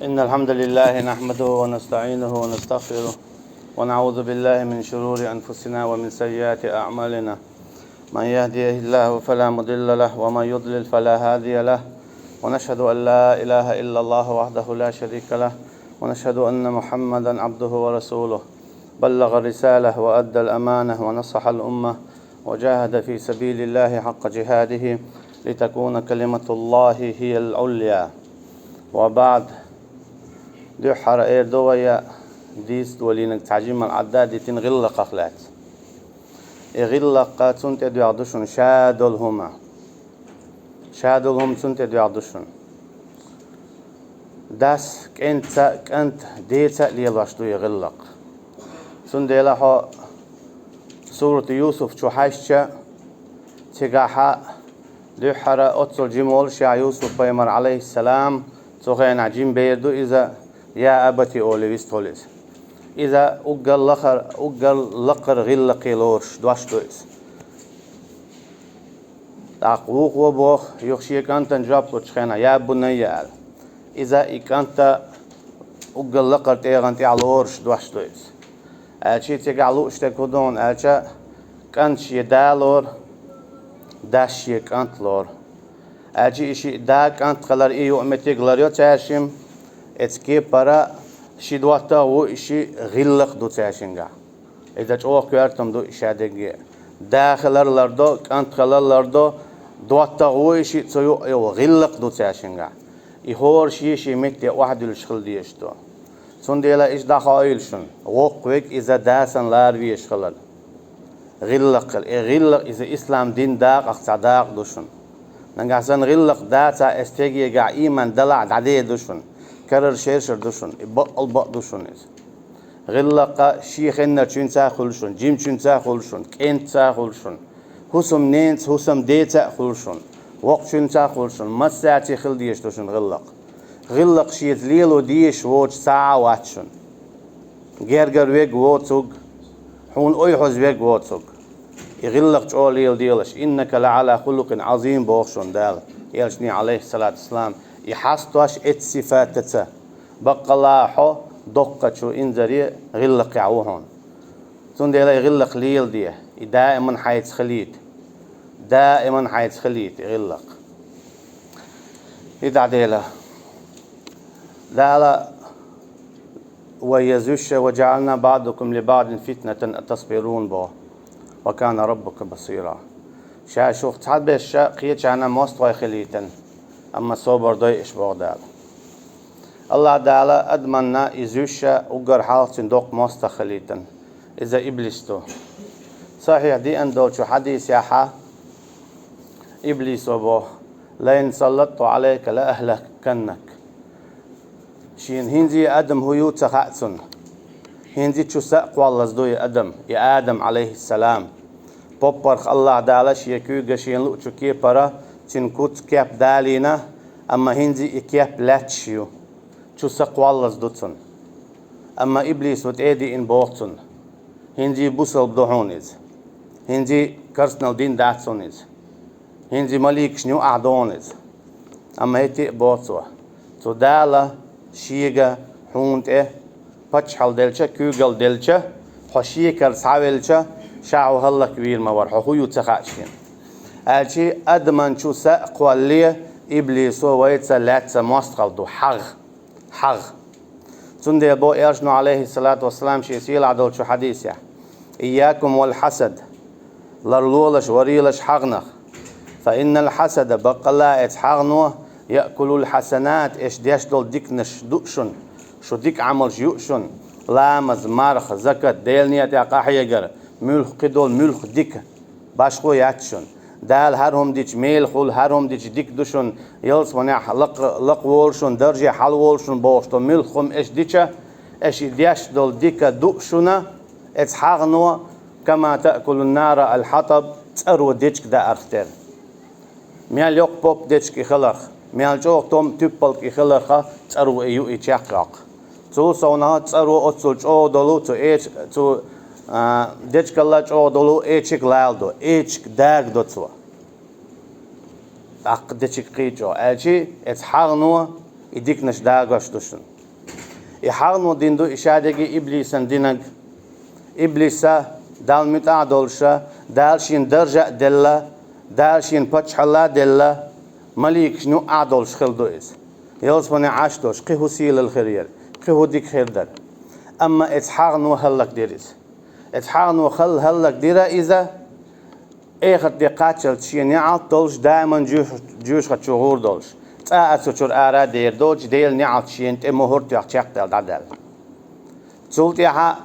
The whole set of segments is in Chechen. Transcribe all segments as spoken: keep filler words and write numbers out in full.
إن الحمد لله نحمده ونستعينه ونستغفره، ونعوذ بالله من شرور أنفسنا ومن سيئات أعمالنا. من يهده الله فلا مضل له، ومن يضلل فلا هادي له. ونشهد أن لا إله إلا الله وحده لا شريك له، ونشهد أن محمدا عبده ورسوله. بلغ الرسالة وأدى الأمانة ونصح الأمة وجاهد في سبيل الله حق جهاده لتكون كلمة الله هي العليا. وبعد. Дуьххьара эр ду вай дийца долийнарг цхьа жимма Ӏадда дитина гӀиллакхах лаьцна. И гӀиллакх цунна тӀе доьгӀна ду шуна ша долу хӀума. Ша долу хӀума цунна тӀе доьгӀна ду шуна. Дас кӀентца а, кӀант деца а лелош ду и гӀиллакх. Цундела хьо сурат Юсуф чу хьаьжча, цигахьа дуьххьара оццул жима волушехь Юсуп-пайхамар, Ӏалайхиссалам, цу хенахь жима бер ду иза, «Я абати», олий вистхуьлу иза. Иза уггар лахара, уггар лакхара гӀиллакхе лоруш дош ду иза. ТӀаккха вукхо боху, юха шен кӀантана жоп лучу хенахь, «Я бунайя», аьлла. Иза и кӀант уггар лакхара тӀегӀан тӀехь лоруш дош ду иза. Аьлча цигахь лууш дерг хӀун ду аьлча, кӀант шен да лору, дас шен кӀант лору. Аьлча и шиъ да кӀант хилар и юкъаметтиг ларйо цаьршимма, эцу кепара ши доттагӀа ву и шиъ гӀиллакх ду цаьршингахь. Иза чӀогӀа коьртам ду и шадерриге. Да хилар лардо, кӀант хилар лардо, доттагӀа ву и шиъ цу юкъа йолу гӀиллакх ду цаьршингахь. И хӀора шен-шен метте охьадуьллуш хила дезаш ду. Цундела иштта дӀахоуьйту шуна, воккха верг иза да санна лара везаш хилар. ГӀиллакх хила. И гӀиллакх иза ислам дин дакъах цхьа дакъа ду шуна. Нагахь санна гӀиллакх дацахь, эцу стегегахь ийман далахь дӀадер ду шуна. Карара шершар ду шуна. И бакъал бакъ ду шуна иза. ГӀиллакх шен хеннарчуьнца а хуьлу шуна, жимачуьнца а хуьлу шуна, кӀентца а хуьлу шуна, хӀусамненца, хӀусамдеца а хуьлу шуна, воккхачуьнца а хуьлу шуна, массаьрца а хила дезаш ду шуна гӀиллакх. ГӀиллакх шеца лело дезаш воцуш цхьа а вац шуна. Гергара верг воцург, хьуна ойхьаза верг воцург. И гӀиллакх чӀогӀа леладелаш, «Иннака лаӀала хулукъин Ӏазим», боху шуна Дала, элчане, Ӏалайхиссалату вассалам, и хьастош эцу сифатаца. Баккъалла хьо доккхачу инзаре гӀиллакхехь ву хьуна. Цундела и гӀиллакх леладе, и даиман хьайца хилийта. Даиман хьайца хилийта и гӀиллакх. И дӀадела. Дала: «Ва я зуьйш, ва жаӀална баӀдакум ли баӀдин фитнатан атасбирун», бо. «Ва кана раббука басира». Ша шух цхьаберш кхечарна мостагӀий хилийтина, амма собар дойъаш, боху Дала. АллахӀ Дала адаманна и зуьйш уггар хьалха цуьнан доккха мостагӀа хилийтина. Иза иблис ду. Сахьихь деана долчу хьадисехьа иблисо боху: «Лаин саллатту Ӏалайка ла ахлаканнак». Шена хӀинзи адам хӀу ю ца хаьа цунна. ХӀинзи чу са а кхоллаза ду и адам, и Адам, Ӏалайхиссалам. Поппарх АллахӀ Дала шен куьйга шена луучу кепара цуьнан куц, кеп далийна, амма хӀинзи и кеп лаьтташ ю. Чу са кхоллаза ду цунна. Амма иблисо тӀе а диъна боху цунна: «ХӀинзи бусалба ду хьуна иза. ХӀинзи керстанал дин дац хьуна иза. ХӀинзи маликашна юкъахь ду хьуна иза». Амма хӀетте а боху цо: «Цу Дала шега хьуна тӀе паччахьалла делча, куьйгалла делча, хьо шекара схьавелча, ша хьо хӀаллаквийр ма вара, хьо хӀу ю ца хаьа шена». Аьлчи адаман чу са а кхоллале, иблисо вайца лаьцна мостагӀалла ду, хьагӀ. ХьагӀ. Цундела бо элчано, Ӏалайхиссалату вассалам, шен сийлахь долчу хьадисехь: «Ийякум вал хьасад». Ларлолаш, варелаш хьагӀнах. «Фа иннал хьасада», баккъалла эцу хьагӀно, «яъкулул хьасанат», эш деш долу диканаш ду шуна, шу дика Ӏамалш ю шуна, ламаз, марха, закат, Делан некъа къахьегар, муьлхха кхидолу муьлхха дика. Башхо яц шуна. Дала хӀара хӀума дича мелахула, хӀара хӀума дича дика ду шуна, ялсаманехь лакха, лакха волу шуна, дарже хьала волу шуна бохуш долу муьлхха хӀума эш дича, эш и деш долу дика ду шуна, эцу хьагӀно, «кама таъкулун нара ал хьатаб», цӀаро дечиг даарх тера. Мел йоккха поп дечиг и хиларх, мел чӀогӀа том туьппалг и хиларха, цӀаро и ю и чекхйоккху. Цул совнаха цӀаро оццул чӀогӀа долу, цу эч-, цу, а, дечигалла чӀогӀа долу эчиг лала до, эчиг дага до цо. ТӀаккха дечиг кхийчо. Аьлчи, эцу хьагӀно И диканаш дагош ду шуна. И хьагӀно дина ду и шадерриге иблисан динарг. Иблиса Далла муьтӀахь а долуша, Дала шена даржа а делла, Дала шена паччахьалла а делла, маликашна юкъахь а долуш хилла ду иза. Ялсамане Ӏаш долуш, кхин хӀун сийлалла хир яра, кхин хӀун дика хир дара. Амма эца хьагӀно хӀаллакдира иза. Эца хьагӀно хӀал-, хӀаллакдира иза, эхарт де кхаччалц шена неӀалт долуш, даиман жоьш-, жоьжахати чу гӀур долуш. ЦӀа а цу чуьра ара а дер доцуш, Делан неӀалт шена тӀе мухӀар а тоьхна чекхдаьлла дӀадаьлла. Цул тӀаьхьа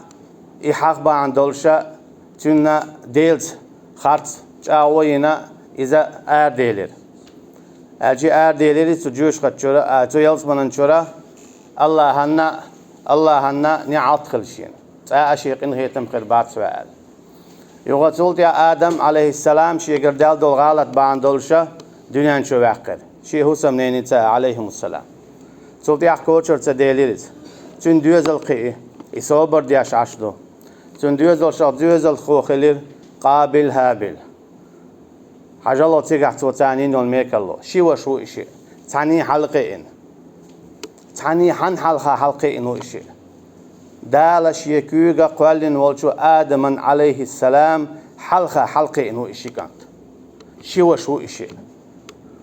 и хьагӀ бахьана долуша цуьнан Делаца харц чӀагӀо а йина, иза араделира. Аьлча араделира иза цу жоьжахати чуьра, а, цу ялсаманан чуьра, АллахӀанна, АллахӀанна неӀалт хилла шена. ЦӀа а шен къинхетам хир бац ваьа аьлла. Юха цул тӀаьхьа Адам, Ӏалайхиссалам, шегара даьлла долу гӀалат бахьана долуша дуьнен чу ваьккхира. Шен хӀусамненца, Ӏалайхимуссалам. Цул тӀаьхьа кочара ца делира иза. Цуьнан доьзал кхин а, и собар деш Ӏаш ду. Цуьнан доьзалшах доьзалхо хилира Къабил-ХӀабил. Хьажал цигахь цо царна йина йолу мекарло. Ши ваша ву и шиъ. Цхьаьний хьалакхиъна. Цхьаьний хьан хьалха хьалакхиъна ву и шиъ? Дала шен куьйга кхоьллина волчу Адаман, Ӏалайхиссалам, хьалха хьалакхиъна ву и ши кӀант. Ши ваша ву и шиъ.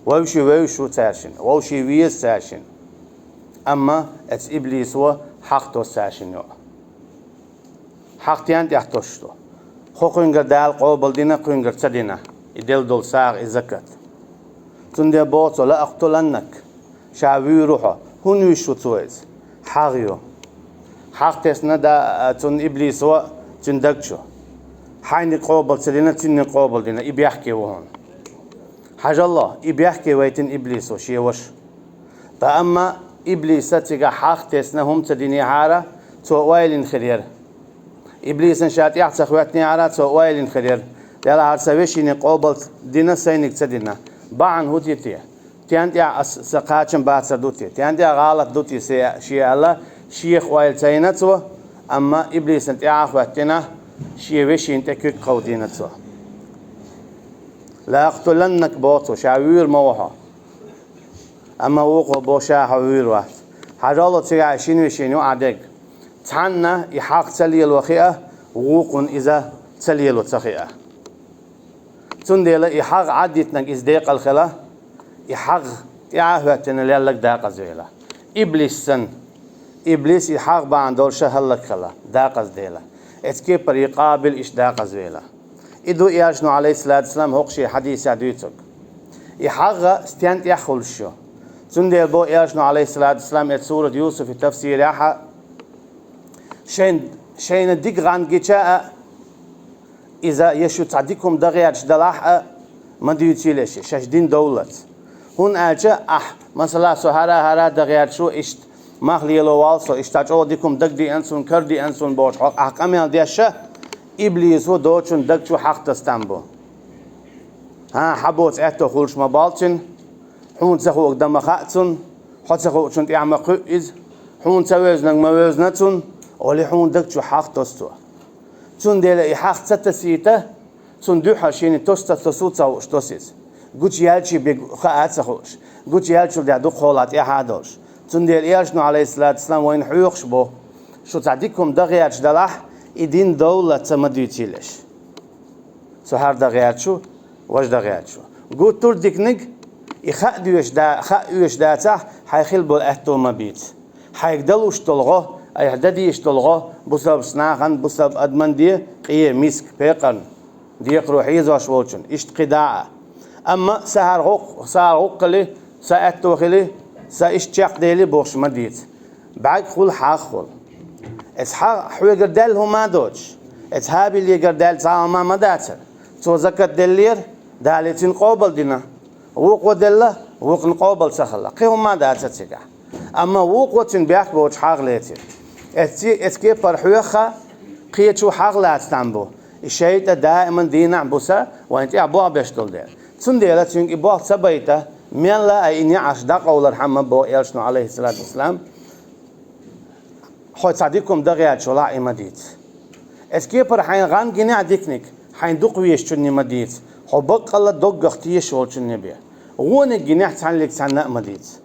Вовший вевзаш ву цаьршинна, вовший веза цаьршинна. Амма эца иблисо хьагӀ тосу цаьршинна юкъа. ХьагӀ стенна тӀехь тосуш ду? ХӀокхуьнгара Дала къобалдина, кхуьнгара ца дина, и делла долу сагӀа, и закат. Цундела боху цо: «Ла акътуланнак», ша вуьйр ву хьо. ХӀунда вуьйш ву цо иза? ХьагӀ ю. ХьагӀ тесна да-, цунна иблисо цуьнан даг чу. Хьайниг къобал ца дина, цуьнниг къобалдина, и бехке ву хьуна. Хьажал, и бехке вайтина иблисо шен ваша. Ткъа амма иблиса цигахь хьагӀ тесна хӀума ца динехьара, цо ойла йина хир яра. Иблисан ша тӀаьхьа ца хӀоьттинехьара, цо ойла йина хир яра: «Делахь сан вешинниг къобал дина, сайниг ца дина. Бахьана хӀун ду те? Стенна тӀехь ас, сан кхачам бацар ду те? Стенна тӀехь гӀалат ду те сан?» — шен аьлла, шех ойла ца йина цо, амма иблисан тӀаьхьа а хӀоьттина, шен вешина тӀе куьг кховдийна цо. «Ла акътуланнак», — боху цо, ша вуьйр ма ву хьо. Амма вукхо боху, ша хьо вуьйр вац. Хьажал цигахь шина вешина юкъахь дерг. Цхьанна и хьагӀ ца лело хиъа, вукхунна иза ца лело ца хиъа. Цундела и хьагӀ Ӏадитинарг иза декъала хила, и хьагӀ тӀаьхьа а хӀоьттина лелларг дакъаза вела. Иблис санна. Иблис и хьагӀ бахьана долуша хӀаллакхила, дакъаза дела. Эца кепара и Къабил иштта дакъаза вела. И ду Элчано, Ӏалайхиссалату вассалам, хӀокху шен хьадисехь дуьйцург. И хьагӀ стенна тӀехь хуьлуш ю? Цундела боху Элчано, Ӏалайхиссалату вассалам, эца сурат Юсуфи тафсирехь а: «Шайн, шайна дика гӀан гича а, иза я шу цхьа дика хӀума дан гӀерташ далахь а, ма дуьйцийла шу шаьш дина довллалц. ХӀунда аьлча ахь, масала, со хӀара-хӀара дан гӀерташ ву, иштта мах лело валла со, иштта чӀогӀа дика хӀума дагадеана суна, карадеана суна бохуш, хьо ахь къамел деш а, иблисо доцчун даг чу хьагӀ тасса там бу. ХӀан, хьан боцу аьтто хуьлуш ма бац цуьнан, хьуна ца хуург дан ма хаьа цунна, хьо ца хуучун тӀехь ма кхуьу иза, хьуна ца вевзинарг ма вевзина цунна, олий хьуна даг чу хьагӀ тосу цо. Цундела и хьагӀ ца тасийта, цунна дуьххьара шена тосу ца тосу ца хууш тосу иза. Гучу яьлчий бен хаа а ца хууш, гучу яьлчул дехьа дукха хьолахь тӀаьхьа а долуш. Цундела Элчано, Ӏалайхиссалату вассалам, вайна хьоьхуш бу: шу цхьа дика хӀума дан гӀерташ далахь, и дина довллалц ма дуьйцийла шу. Со хӀара дан гӀерташ ву, важа дан гӀерташ ву». Гуттар а диканиг, и хаа доьшуш да-, хаа оьшуш дацахь, хьайн хилла болу аьтто ма бийца. Хьайга далуш долу гӀо, айхьа дан дезаш долу гӀо, бусалба нахана, бусалба адамна де, къе, миска, пекъарна, декхаро хьийзош волчунна, иштта кхидӀа а. Амма сан хӀара гӀуллакх-, сан хӀара гӀуллакх хили, сан аьтто хили, сан иштта чекхдели бохуш ма дийца. БӀаьрг хуьлу, хьагӀ хуьлу. Эца хьагӀ хьоьгара даьлла хӀума а доцуш, эца ХӀабилегара даьлла цхьа хӀума ма дацара. Цо закат деллера, Дала цуьнан къобалдина. Вукхо делла, вукхунна къобал ца хилла. Кхин хӀума а дацара цигахь. Амма вукхо цуьнан бехк боцуш хьагӀ лецира. Эцци-, эца кепара хьоьхха, кхечо хьагӀ лаца там бу. И шайтӀа даиман дийнахь а, буса а вайна тӀехь болх беш долу дела. Цундела цуьнга и болх ца байта, мелла а и неӀарш дӀакъовлархьама, боху Элчано, Ӏалайхиссалату вассалам, хьо цхьа дика хӀума дан гӀерташ валахь, и ма дийца. Эца кепара хьайна гӀан гинехь диканиг, хьайна дукха везачунна ма дийца. Хьо баккъалла доггах тешаш волчунна бе. Вониг гинехь цхьаьнниг цхьанна а ма дийца.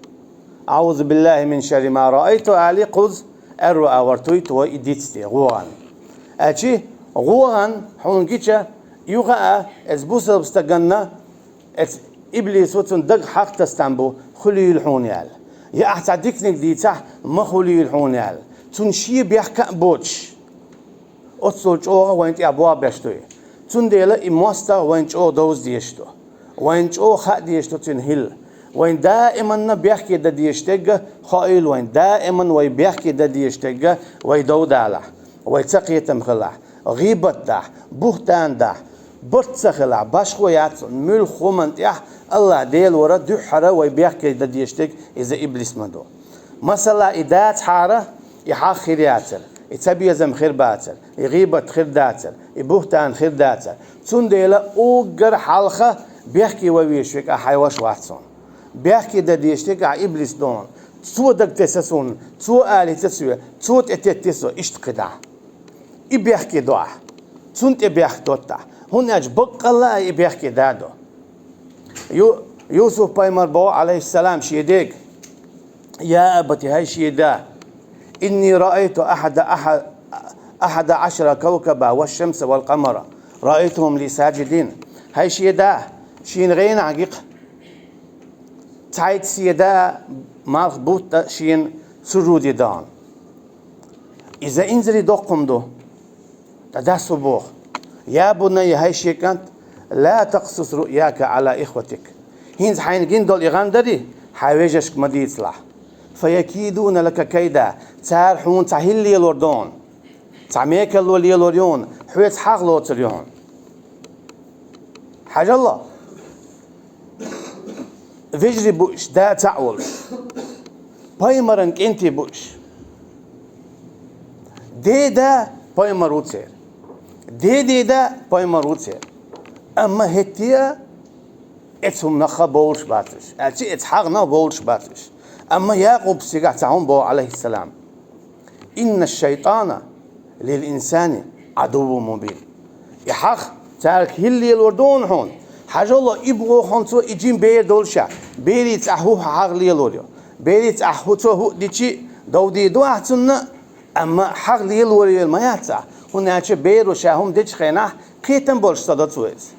«أعوذ بالله من شر ما رأيت», али кхуза, аьрру агӀор туьйху вай и дицде, гӀогӀан. Аьлчи, гӀогӀан хьуна гича, юха а, эца бусалба стаганна, эца иблисо цунна дагахь хьакхтастам бу, хуьлийла хьуна аьлла. Я ахь цхьа диканиг дийцахь, ма хуьлийла хьуна аьлла. Цунна шен бехк а боцуш. Оццул чӀогӀа вайна тӀехь болх беш ду и. Цундела и мостагӀа вайна чӀогӀа довза дезаш ду. Вайна чӀогӀа хаа дезаш ду цуьнан хӀилла. Вайна даиманна бехке дан дезаш дерг а, хоийла вайна, даиманна вай бехке дан дезаш дерг а, вай дов далахь, вай цакхетам хилахь, гӀийбат дахь, бухӀтан дахь, барт ца хилахь, башхо яц, муьлхха хӀуманна тӀехь АллахӀ Дела вара дуьххьара вай бехке дан дезаш дерг иза иблис ма ду. Масала, и дацахьара, и хьагӀ хир яцара, и цабезам хир бацара, и гӀийбат хир дацара, и бухӀтан хир дацара. Цундела уггар хьалха бехке ван везаш верг ахь хьайн ваша вац хьуна. Бехке дан дезаш дерг ахь иблис ду хьуна. Цо дага тесна суна, цо алийта соьга, цо тӀететта со, иштта кхидӀа. И бехке до ахь. Цунна тӀе бехк доттахь. ХӀунда аьлча баккъалла а и бехке да до. Ю-, Юсуп-пайхамар боху, Ӏалайхиссалам, шен дега: «يا أبت», хӀай шен да, «إني رأيت أحد، أح-، أحد عشر كوكبا والشمس والقمر رأيتهم لي ساجدين». ХӀай шен да, шена гӀенахь гикх, цхьайтта седа малх бутт а шена сужуде дахана. Иза инзаре доккха хӀума ду. Ткъа дас хӀун боху? «يا بني», хӀай шен кӀант, «لا تقصص رؤياك على إخوتك». ХӀинца хьайна гина долу и гӀан дарий хьайн вежаршка ма дийцалахь. «فيكيدون لك كيدا». Цара хьуна цхьа хӀилла лелор ду хьуна. Цхьа мекарло лелор ю хьуна, хьоьца хьагӀ лоцур ю хьуна. Хьажал, вежарий бу уьш, да цхьаъ волуш, пайхамаран кӀентий бу уьш. Деда пайхамар ву церан. Дедеда пайхамар ву церан. Амма хӀетте а эцу хӀуманах бовлуш бац уьш, аьлча эцу хьагӀанах бовлуш бац уьш. Амма Якъуб цигахь цхьа хӀума боху, Ӏалайхиссалам: «إن الشيطان للإنسان عدو مبين». И хьагӀ цаьрга хӀилла лелор ду хьуна. Хьажал, и боху хьуна цо, и жима бер долуш а, берийн цӀахь хӀун хьагӀ лелор ю? Берийн цӀахь хӀун, цо хӀуъа дичи, дов дийр ду ахь цунна, амма хьагӀ лелор ю ма яц ахь, хӀунда аьлча беро ша хӀума дечу хенахь кхетам болуш ца до цо иза.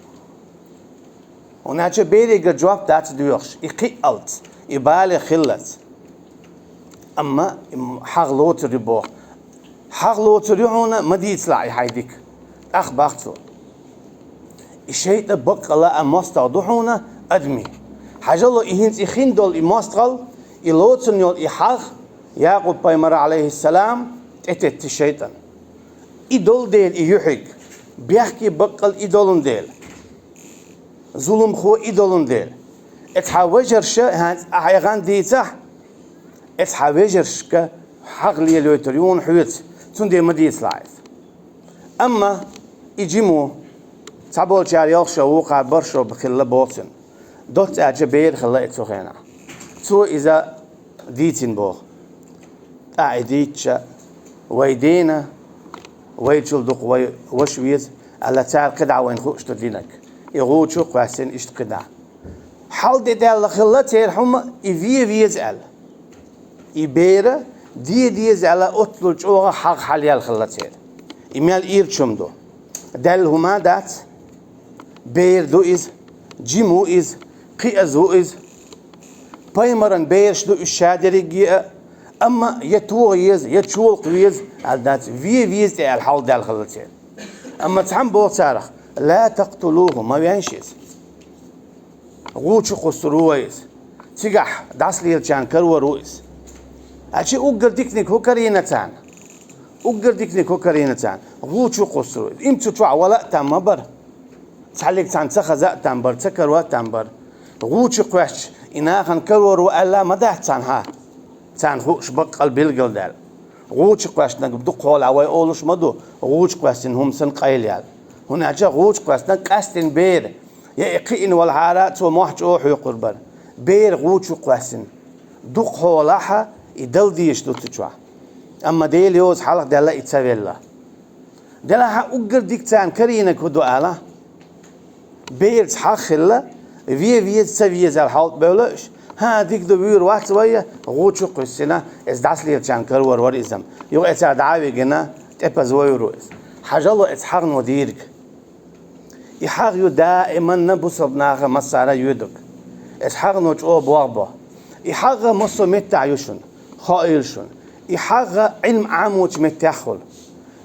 ХӀунда аьлча беригара жоп дац доьхуш, и кхиалц, и балех хиллалц. Амма и хьагӀ лоцур ю боху. ХьагӀ лоцур ю хьуна, ма дийцалахь и хьайн дика. ТӀаккха бах цо. И шайтӀа баккъала а мостагӀа ду хьуна адамийн. Хьажал, и хӀинца и хин долу и мостагӀал, и лоцун йолу и хьагӀ Якъуб-пайхамар, Ӏалайхиссалам, тӀететтина шайтӀана. И долу дела и юьхьиг, бехке баккъал и долун дела. Зуламхо и долун дела. Эцхьа вежарша, хӀинца ахьа гӀан дийцахь, эцхьа вежаршка хьагӀ лелойтур ю хьуна хьоьца, цундела ма дийцалахь иза. Амма и жима ву, цхьаболчара ялх шо ву, кхара барх шо хилла боху цуьнан. Доцца аьлча бер хилла и цу хенахь. Цо иза дийцина боху. ТӀаьхьа и дийцча, вай дена, вайчул дукха вай ваша веза, аьлла, цара кхидӀа вайна хууш ду динарг. И гӀу чу а кхоьссина иштта кхидӀа. Хьал де даьлла хилла церан хӀума, и вен веза аьлла. И бер де деза аьлла, оццул чӀогӀа хьагӀ хьалаяьлла хилла церан. И мел ийрча хӀума ду. Даьлла хӀума а дац, бер ду иза, жима ву иза, кхиаза ву иза. Пайхамаран бераш ду уьш ша дерриге а, амма я тоха еза, я чолакха веза аьлла дац, вен веза тӀе аьлла хьал даьлла хилла церан. Амма цхьамма боху царах: «لا تقتلوه», ма вейша иза. ГӀу чу кхуссур ву вай иза. Цигахь дӀасалелачарна карор ву иза. Аьлча уггар диканиг хӀун карийна царна? Уггар диканиг хӀун карийна царна? ГӀу чу кхуссур ву иза. Им цу чохь вала а там ма бара. Цхьаьллиг царна ца хаза а там бара, ца каро а там бара. ГӀу чу кхоьссича, и нахана карор ву аьлла ма дац царна хьан? Царна хууш баккъал билгалдаьлла. ГӀу чу кхоьссинарг дукхахьолахь вай олуш ма ду, гӀу чу кхоьссина хӀума санна къайлаяьлла. ХӀунда аьлча гӀу чу кхоьссинарг къаьстина бер, я и кхиъна валахьара а цо мохь чӀогӀа хьоькхур бара. Бер гӀу чу кхоьссина дукхахьолахь и дала дезаш ду цу чохь. Амма Дела йоза хьалха даьлла и ца велла. Делахь а уггар дика царна карийнарг хӀун ду ала? Бераца хьагӀ хилла, вен веза, ца веза аьлла хьалабевлла уьш, ХӀа, дика ду, вуьйр вац вай, гӀу чу кхуьссина, эца дӀасалелачарна каравар вара иза. Юха эцар дӀа а вигина, тӀепаза вуьйр ву иза. Хьажал, эца хьагӀно дийриг. И хьагӀ ю даиманна бусалба наха массара а йоьдург. Эца хьагӀно чӀогӀа болх бо. И хьагӀ массо а меттехь ю шуна, хоийла шуна. И хьагӀ Ӏилма Ӏамочу меттехь хуьлу.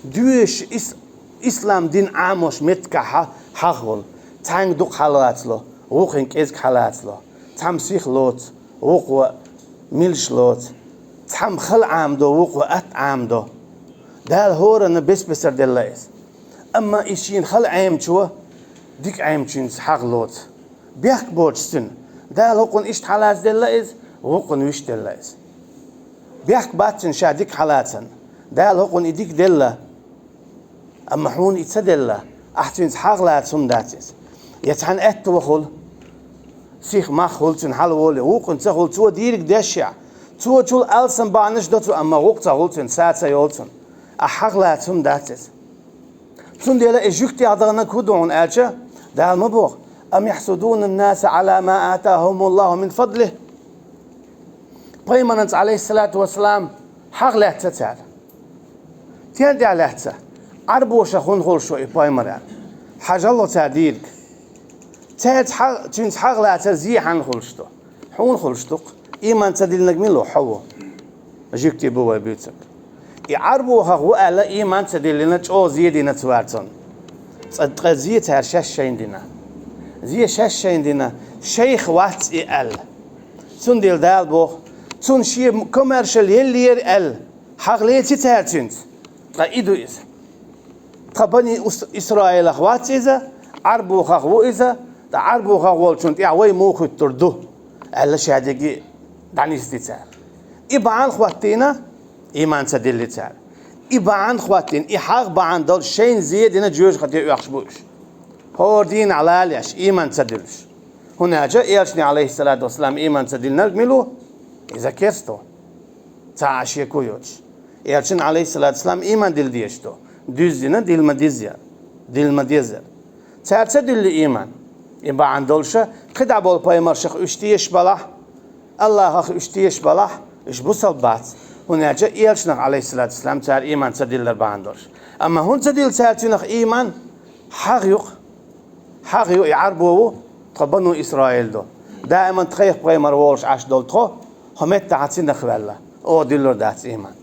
Доьшуш ис-, ислам дин Ӏамош меттигехь хьагӀ хуьлу. Цхьаьнга дукха хьалацало, вукхуьнга кӀезиг хьалацало. Цхьамма сих лоцу, вукхо милш лоцу. Цхьамма хала Ӏамадо, вукхо атта Ӏамадо. Дала хӀоранна бес-бесара делла иза. Амма и шена хала Ӏемачо дика Ӏемачуьнца хьагӀ лоцу. Бехк боцуш цуьнан. Дала хӀокхунна иштта хьалаца делла иза, вукхунна вуьшта делла иза. Бехк бац цуьнан ша дика хьалацарна. Дала хӀокхунна и дика делла. Амма хьуна и ца делла, ахь цуьнца хьагӀ лаца хӀума дац иза. Я цхьаьна аьтто хуьлу, сих-мах хуьлу цуьнан хьалаволий, вукхуьнан ца хуьлу, цо дийриг дешшехь. Цо чул алсам бахьанаш до цо, амма гӀуллакх ца хуьлу цуьнан, са ца йолу цунна. Ахь хьагӀ лаца хӀума дац иза. Цундела и жуьгтех даханарг хӀун ду хьуна аьлча, Дала ма боху: «Ам яхьсудуна ннаса Ӏала ма атахумуллаху мин фадлих». Пайхамарца, Ӏалайхиссалату вассалам, хьагӀ лаьцна цара. Стенна тӀехь лаьцна? Ӏарбоша хӀунда хуьлуш ву и пайхамар аьлла. Хьажал цара дийриг. Цаьрца хьагӀ-, цуьнца хьагӀ лацар зен хьанна хуьлуш ду? Хьуна хуьлуш ду-кх. Ийман ца диллинарг мила ву? Хьо ву. Жуьгти бу вай буьйцург. И Ӏарбохах ву аьлла, ийман ца диллина, чӀогӀа зен дина цара цунна. Цкъа ткъа зен цара шаьш шайна дина. Зен шаьш шайна дина, шайх вац и аьлла. Цундела Дала боху, цунна шен комаьршалла еллера аьлла, хьагӀ леци цара цуьнца. Ткъа и ду иза. Тхан бани Ис-, Исраилах вац иза, Ӏарбохах ву иза, ткъа Ӏарбохах волчунна тӀехь вай муха хӀуьттур ду, аьлла, шадерриге дӀанисди цара. И бахьана хӀоттийна, ийман ца дилли цара. И бахьана хӀоттийна, и хьагӀ бахьана долуш шайна зен дина жоьжахате оьхуш бу уьш. ХӀора дийнахь лалош, ийман ца дуьллуш. ХӀунда аьлча Элчане, Ӏалайхиссалату вассалам, ийман ца диллинарг мила ву? Иза керста ву. Цхьа а шеко йоцуш. Элчанна, Ӏалайхиссалату вассалам, ийман дилла дезаш ду. Дуьззина дилла ма деззара. Дилла ма деззара. Цара ца дуьллу ийман. И бахьана долуша, кхидӀа болу пайхамаршах уьш тешаш балахь, Аллахах уьш тешаш балахь, уьш бусалба бац. ХӀунда аьлча Элчанах, Ӏалайхиссалату вассалам, цара ийман ца диллар бахьана долуш. Амма хӀунда ца дилла цара цуьнах ийман? ХьагӀ ю-кх. ХьагӀ ю, и Ӏарбо ву, тхо бану Исраил ду. Даиман тхайх пайхамар волуш Ӏаш долу тхо, хӀо меттахьа цинах ваьлла, оха дуьллур дац ийман.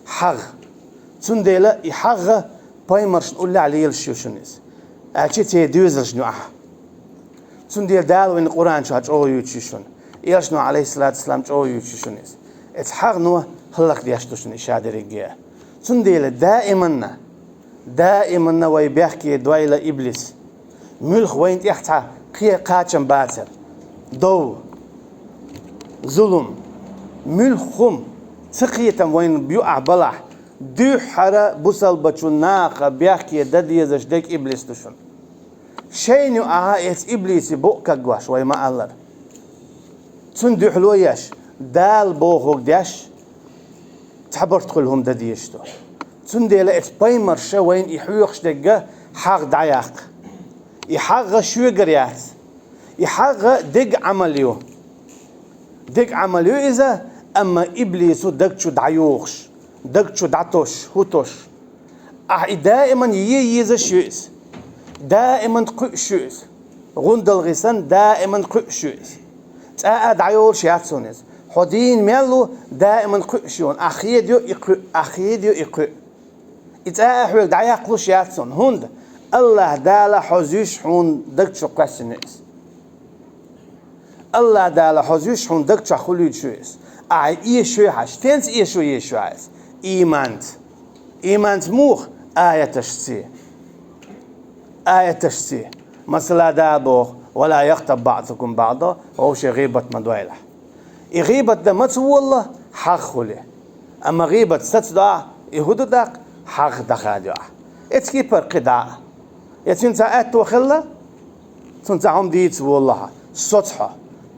ХьагӀ. Цундела и хьагӀ пайхамаршна уллехь лелаш ю шуна иза. Аьлча церан доьзалшна ю ахьа. Цундела Дала вайна Къуръан чохь чӀогӀа юьйцуш ю шуна. Элчано, Ӏалайхиссалату вассалам, чӀогӀа юьйцуш ю шуна иза. Эца хьагӀно хӀаллакдеш ду шуна и шадерриге. Цундела даиманна, даиманна вай бехке дойла иблис. Муьлха вайна тӀехь цхьа кхе-, кхачам бацара. Дов, зулум, муьлха хӀума, ца кхетам вайна юкъахь балахь, дуьххьара бусалбачу наха бехке дан дезаш дерг иблис ду шуна. Шайна ю ахьа эца иблисе букъ кагош, вай ма-аллара. Цунна дуьхьало еш, Дала бохург деш, цхьабарт хуьлу хӀума дан дезаш ду. Цундела эца пайхамарша вайна и хьоьхуш дерг хьагӀ дӀаяккха. И хьагӀ шоьгара яц. И хьагӀ дега Ӏамал ю. Дега Ӏамал ю иза, амма иблисо даг чу дӀайохуш, даг чу дӀатосуш, хӀуттуш. Ахьа и даиман е езаш ю иза. Даиман кхуьуш ю иза. ГӀундалгӀи санна, даиман кхуьуш ю иза. ЦӀа а дӀайолуш яц хьуна иза. Хьо дийна мел ву, даиман кхуьуш ю хьуна. Ахьа хедайо и кхуьу, ахьа хедайо и кхуьу. И цӀа а хьоьга дӀаяккхалуш яц хьуна. ХӀунда? АллахӀ Дала хьо зуьйш хьуна даг чу кхоьссина иза. АллахӀ Дала хьо зуьйш хьуна даг чохь хуьлуьйтуш ю иза. Ахьа эшаш ю хьан, стенца эшо езаш ю хьан иза? Ийманца. Ийманца муха? Аяташций. Аяташций. Масала, Дала боху: «Ва ла яхтаб баъдукум баъда», вовшийн гӀийбат ма дойлахь. И гӀийбат дан маца волла, хьагӀ хуьлий. Амма гӀийбат саца до ахь, и хӀун ду тӀаккха? ХьагӀ дӀахадайо ахь. Эцкий паргӀат кхин дӀа а. Я цуьнан цхьа аьтто хилла, цунна цхьа хӀума дийца воллахьа, соцу хьо,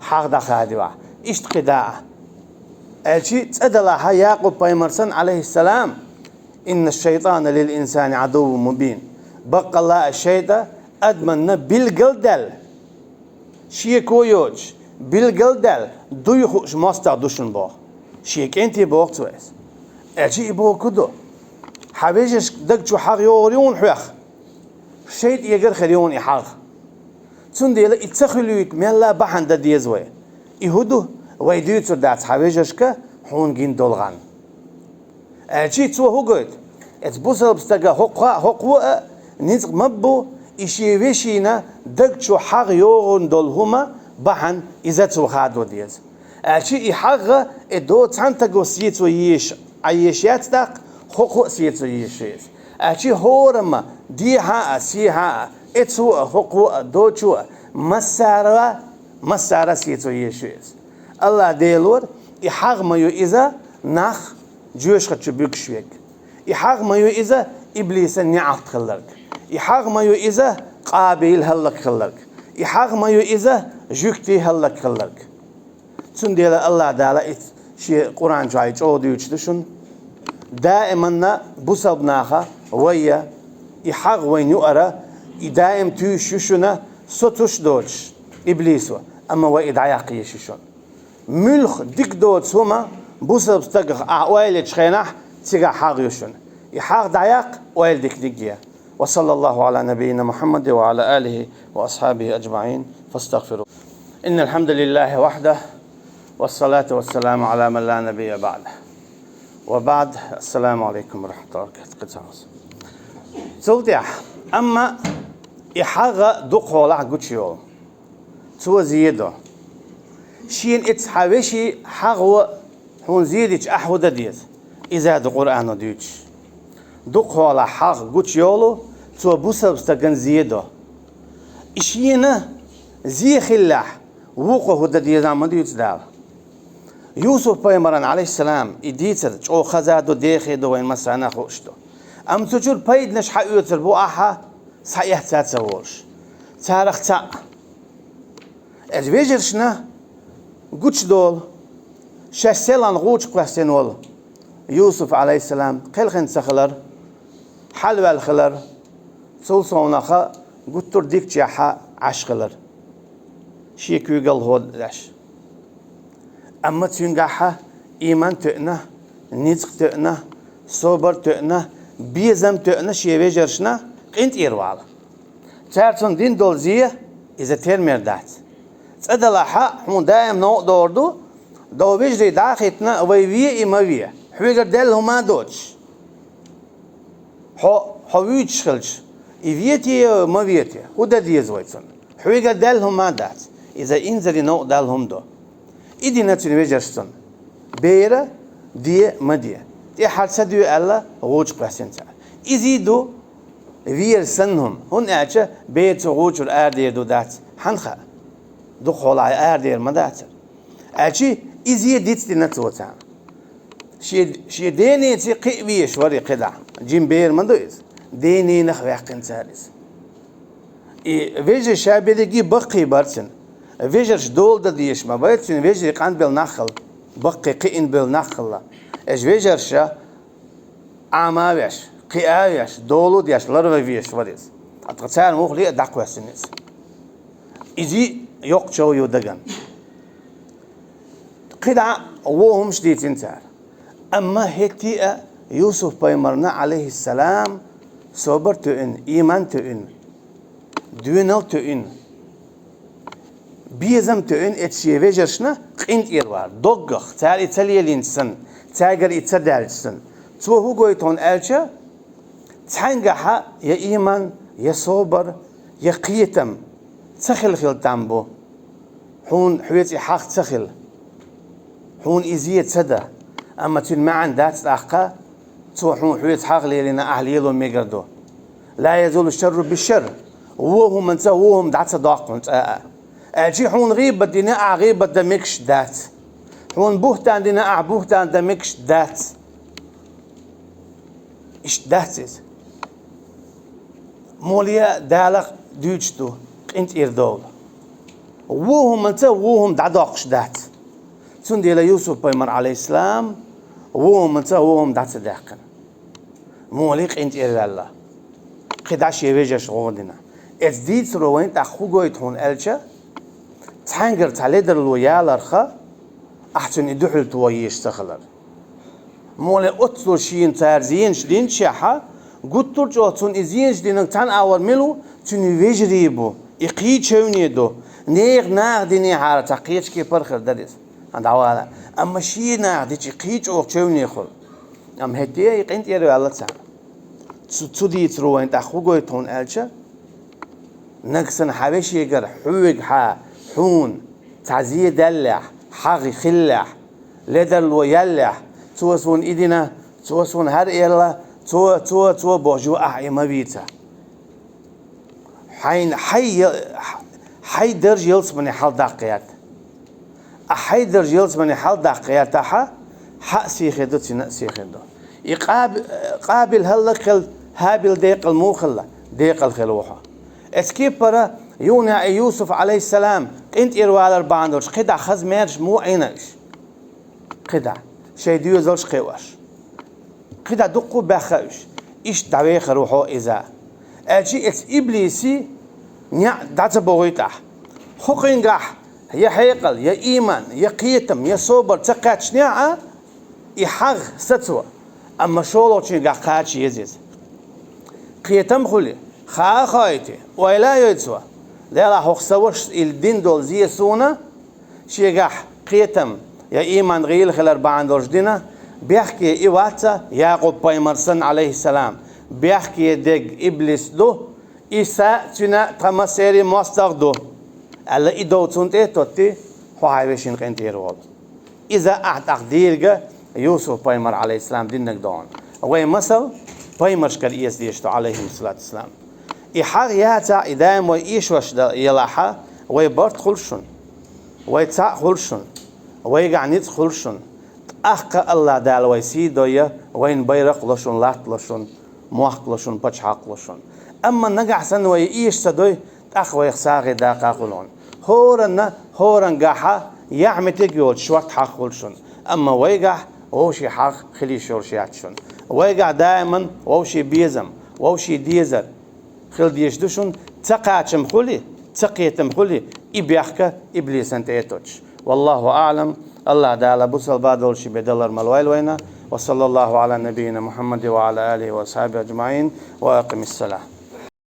хьагӀ дӀахадайо ахь. Иштта кхин дӀа а. Аьлчи цӀа далахьа Якъуб пайхамар санна, Ӏалайхиссалам: «Инна шайтӀана лил инсани Ӏадуввун мубин». Баккъалла а шайтӀа адаманна билгал даьлла. Шеко йоцуш, билгалдаьлла, дуй хууш мостагӀа ду шуна боху. Шен кӀентий боху цо иза. Аьлча и боху ду: хьан вежаршка даг чу хьагӀ йогӀур ю хьуна хьоьх? ШайтӀегара хир ю хьуна и хьагӀ. Цундела и ца хуьлуьйту мелла бахьана дан деза вай. И хӀун ду? Вай дуьйцур дац хьан вежаршка хьуна гина долу гӀан. Аьлча цо хӀун гойту? Эцу бусалба стага хӀокхо а, хӀокхо а ницкъ ма бу, и шен вешина даг чу хьагӀ йогӀун долу хӀума бахьана иза цо хадо деза. Аьлча и хьагӀ, и до цхьана таго сецо езаш, Ӏа езаш яц тӀаккха, хӀокхо а сецо езаш иза. Аьлча хӀорамма, дехьа а, сехьа а, эцо а, хӀокхо а, дочо а, массара, массара сецо езаш иза. АллахӀ Делора, и хьагӀ ма ю иза нах жоьжахати чу буьгуш верг. И хьагӀ ма ю иза иблисан неӀалт хилларг. И хьагӀ ма ю иза Къабил хӀаллакьхилларг. И хьагӀ ма ю иза жуьгтий хӀаллакьхилларг. Цундела АллахӀ Дала и шен Къуръан чохь чӀогӀа дуьйцуш ду шуна. Даиманна бусалба наха вайя, и хьагӀ вайн юара, и даим туьйсуш ю шуна, соцуш доцуш иблисо, амма вай и дӀаяккха езаш ю шуна. Муьлхха дика доцу хӀума бусалба стагах ахь ойла ечу хенахь, цигахь хьагӀ ю шуна. И хьагӀ дӀаяккха, ойла диканиг е. وصلى الله على نبينا محمد وعلى آله وأصحابه أجمعين، فاستغفروه. إن الحمد لله وحده، والصلاة والسلام على من لا نبي بعده. وبعد، السلام عليكم ورحمة الله وبركاته. Цул тӀаьхьа, амма и хьагӀ дукхахьолахь гучу йолу. Цо зен до. Шена эцу хьан вешин хьагӀо хьуна зен дича ахь хӀун дан деза? Иза ду Къуръано дуьйцуш. Дукхахьолахь хьагӀ гучу йолу, цо бусалба стагана зен до. И шена зен хиллехь, вукхо хӀун дан деза ма дуьйцу Дала. Юсуп-пайхамаран, Ӏалайхиссалам, и дийцар чӀогӀа хаза ду, дехе ду, вайн массарна а хууш ду. Амма цу чуьра пайданаш хьаоьцур бу ахьа, схьаэцна ца волуш. Царах цхьаъ. Эцу вежаршна гучудолу, шаьш селхана гӀучу кхоьссина волу Юсуп, Ӏалайхиссалам, кхелхина ца хилар, хьалаваьлла хилар, цул совнаха гуттар а дикачехьа Ӏаш хилар. Шен куьйгалла хӀода деш. Амма цуьнгахьа ийман тоьъна, ницкъ тоьъна, собар тоьъна, безам тоьъна шен вежаршна къинтӀера вала. Цара цунна дина долу зе, иза термер дац. ЦӀа далахьа, хьуна даим новкъа догӀур ду, дов вежарий дӀа а хӀиттина, вай ве и ма ве, хьоьгара даьлла хӀума а доцуш. Хьо, хьо вуьйцуш хилча, и вете я, ма вете, хӀун дан деза вай цунна? Хьоьгара даьлла хӀума а дац. Иза инзаре новкъа даьлла хӀума ду. И дина цуьнан вежарша цунна. Бер де, ма де. ТӀаьххьара ца де аьлла, гӀучу кхоьссина цара. Изий ду вер санна хӀума, хӀунда аьлча бер цу гӀучура арадер ду дац, хьан хаьа? Дукхахьолахь арадер ма дацара. Аьлча изий дицдина цо царна. Шен, шен денеца кхиа везаш вара и кхидӀа. Жима бер ма ду иза. Дененах ваьккхина цара иза. И вежарша берриге баккхий бара цуьнан. Вежарша дола дан дезаш ма бара цуьнан, вежарий къанбелла нах хилла, баккхий кхиъна белла нах хилла. Эш вежарша Ӏама а веш, кхиа а веш, дола а деш, ларван везаш вара иза. Ткъа царна муххале а дӀакхоьссина иза. Изий йоккха чов ю дагана. КхидӀа вон хӀумаш дийцина цара. Амма хӀетте а Юсуп-пайхамарна, Ӏалайхиссалам, собар тоьъна, ийман тоьъна, доьналла тоьъна, безам тоьъна эцу шен вежаршна къинтӀера вара. Доггах, цара и ца лелийнача санна, цаьргара и ца даьлча санна. Цо хӀун гойту хьуна аьлча, цхьаьнгахьа я ийман, я собар, я кхетам ца хила хила там бу. Хьуна хьоьца и хьагӀ ца хила. Хьуна и зе ца дан. Амма цуьнан маьӀна дац тӀаккха, цо хьуна хьоьца хьагӀ лелийна ахь лело мегар ду. لا يزول الشر بالشر. Вон хӀуманца вон хӀума дӀа ца доккху хьуна цкъа а. Аьлча хьуна гӀийбат дина ахь гӀийбат дан мегаш дац. Хьуна бухӀтан дина ахь бухӀтан дан мегаш дац. Иштта дац иза. Моле а Дала дуьйцуш ду къинтӀера довла. Вон хӀуманца вон хӀума дӀадоккхуш дац. Цундела Юсуп-пайхамар, Ӏалайхиссалам, вон хӀуманца вон хӀума дӀа ца даьккхина. Моле къинтӀера ваьлла. КхидӀа шен вежарша гӀо дина. Эцу дийцаро вайна тӀаккха хӀун гойту хьуна аьлча, Цхьаьнгара цхьа ледарло яларха, ахь цунна и дуьхьал тоха езаш ца хилар. Моле оццул шена цара зенаш динчехьа, гуттар а чӀогӀа цунна и зенаш динарг цхьана агӀор мила ву, цуьнан вежарий бу, и кхин а чевне ду, нехан наха динехьара цхьа кхечу кепара хир дара иза. Хан дӀавала. Амма шен наха дича и кхин а чӀогӀа чевне хуьлу. Амма хӀетте а и къинтӀера ваьлла царна. Цу, цу дийцаро вайна тӀаккха хӀун гойту хьуна аьлча, нагахь санна хьан вешегара хьоьга хьан, хьуна, цхьа зе даьллехь, хьагӀ хиллехь, ледарло яьллехь, цо суна и дина, цо суна хӀара элла, цо, цо, цо бохуш ю, ахь и ма вийца. Хьайн, хьай, хьай дарж ялсамане хьалдаккха гӀерта. Ахь хьай дарж ялсамане хьалдаккха гӀертахьа, хьа а сихе ду, цуьнан а сихе ду. И Къаби-, Къабил хӀаллакьхила, ХӀабил декъала муха хилла, декъала хила ву хьо. Эцу кепара юна и Юсуф, Ӏалайхиссалам, къинтӀера валар бахьана долуш, кхидӀа хаза маьрша муха Ӏийна уьш? КхидӀа шайн доьзалш кхиош. КхидӀа дуккха а баьхна уьш. Иштта дӀавехар ву хьо иза. Аьлча эцу иблиси неӀ дӀа ца бохуьйту ахь. ХӀокхуьнгахь я хьекъал, я ийман, я кхетам, я собар ца кхаьчнехь а, и хьагӀ сацо, амма шолгӀачуьнгахь кхача еза иза. Кхетам хуьлий, хаа а хоуьйтий, ойла а йой цо, Делахь хӀокху сан вашас и дина долу зе суна, шегахь кхетам я ийман гӀийла хилар бахьана долуш дина, бехке и вац-кх Якъуб-пайхамар санна, Ӏалайхиссалам, бехке дерг иблис ду, и са а, цуьнан а тхан массеран а мостагӀа ду, аьлла, и дов цунна тӀе а тоттий, хьо хьайн вешин къинтӀера волу. Иза ахь тӀаккха дийриг Юсуф-пайхамар, Ӏалайхиссалам, динарг ду хьуна. Вайн масал пайхамаршкара эца дезаш ду, Ӏалайхимуссалату вассалам. И хьагӀ яцахь, и даим вай эшош дан елахьа, вай барт хуьлу шуна, вай цхьаъ хуьлу шуна, вайгахь ницкъ хуьлу шуна. ТӀаккха АллахӀ Дала вай сий дойя, вайна байракх ло шуна, латта ло шуна, мохк ло шуна, пачхьалкх ло шуна. Амма нагахь санна вай эша ца дой, тӀаккха вайх сагӀа даккха хуьлу хьуна. ХӀоранна, хӀорангахьа яхь меттиг йоцуш шорта хьагӀ хуьлу шуна. Амма вайгахь вовшийн хьагӀ хила йиш йолуш яц шуна. Вайгахь даиман вовшийн безам, вовшийн дезар хила дезаш ду шуна. Ца кхачам хуьлий, ца кхетам хуьлий, и бехк иблисан тӀе а тоттуш. Валлаху аӀлам, АллахӀ Дала бусалба долуш бен далар ма лойла вайна. Ва саллаллаху Ӏала набийина Мухьаммадин ва Ӏала алихи ва асхьабихи аджмаӀин. Ва акъимиссалахь.